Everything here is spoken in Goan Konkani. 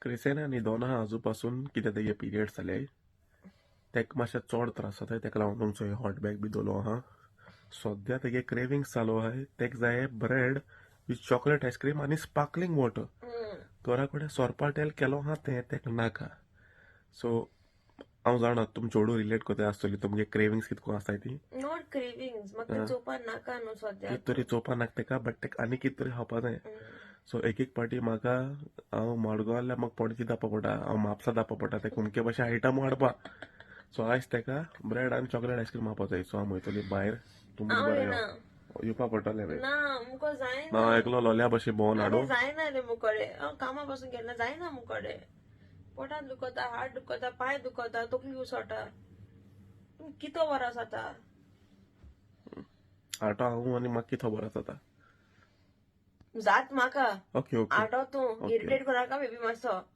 क्रिसेना न्हिदोन आहा आजू पासून, कित्याक तेगे पिरियड्स जाले, तेका मातशें चड त्रास जाता. तेका लागून तुमचो हॉट बॅग बी दवरलो आहा. सद्या तेगे क्रेविंग्स चालू आहाय. तेका जाय ब्रेड विथ चॉकलेट आयस्क्रीम आनी स्पार्कलिंग वॉटर. घरा कडेन सोरपाटेल केलो आहा, तें तेका नाका. सो हांव जाणा तुम चेडूं रिलेट करता आसतली, तुमगे क्रेविंग्स कितको आसताय ती. Not cravings, म्हाका चोवपा नाका न्हू सद्या. कित तरी चोवपा नाका तेका, बट तेका आनी कित तरी खावपा जाय. सो एक एक पाटी म्हाका, हांव मडगांव जाल्यार म्हाका पणजी धाडपा पडटा, हांव म्हापसा धाडपा पडटा तेका उमके भाशेन आयटम हाडपा. सो आयज तेका ब्रेड आनी चॉकलेट आयस्क्रीम खावपा जाय. सो हांव वयतली भायर, तुमी हांव बरें येना. येवपा पडटलें बाय. ना, मुको जायना. ना, एकलो लोल्या भशेन भोंवन हाडू. अरे, जायना रे मुकडे. हांव कामा पासून केन्ना जायना मुकडे. पोटान दुखता, हात दुखता, पांय दुखता, तकली उसळटा. कितो बरो जाता? आटो हांव आनी म्हाका कितें खबर आसा आतां. जात म्हाका. Okay okay auto तूं. ओके. इरिटेट करनाका बेबी मातसो.